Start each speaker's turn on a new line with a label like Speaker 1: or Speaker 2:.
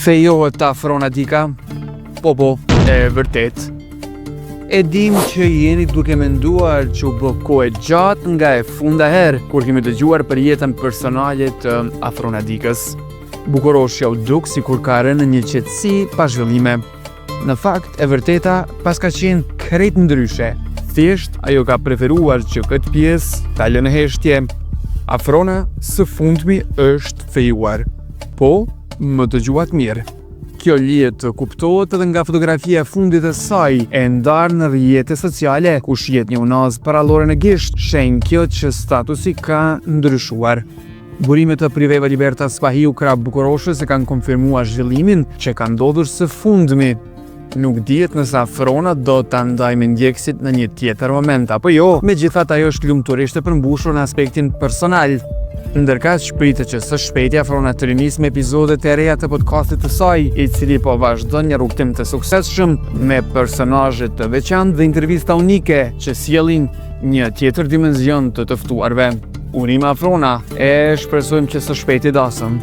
Speaker 1: Fejohet Afrona Dika? Po po, e vërtetë. E dim që jeni duke menduar që u bë kohë e gjatë nga e fundit herë kur kemi dëgjuar për jetën personale të Afrona Dikës. Bukuroshja u duk sikur ka rënë në një qetësi pa zhvillime. Në fakt, e vërteta paska qenë krejt ndryshe. Thjesht, ajo ka preferuar që këtë pjesë ta lë në heshtje. Afrona së fundmi është fejuar. Po, më dëgjuat mirë. Kjo lihet të kuptohet edhe nga fotografia e fundit e saj, e ndarë në rrjete sociale, ku shihet një unazë parallore në gisht, shenjë kjo që statusi ka ndryshuar. Burime të Priveva Liberta Spahiu krah bukuroshes e kanë konfirmuar zhvillimin që ka ndodhur së fundmi. Nuk dihet nëse Afrona do ta ndajë me ndjekësit në një tjetër moment apo jo, megjithatë ajo është lumturisht e përmbushur në aspektin personal. Ndërkaq pritet që së shpejti Afrona të rinisë me epizodet e reja të podcastit të saj, i cili po vazhdon një rrugëtim të suksesshëm me personazhe të veçantë dhe intervista unike që sjellin një tjetër dimension të të ftuarve. Urime Afrona, e shpresojmë që së shpejti dasëm.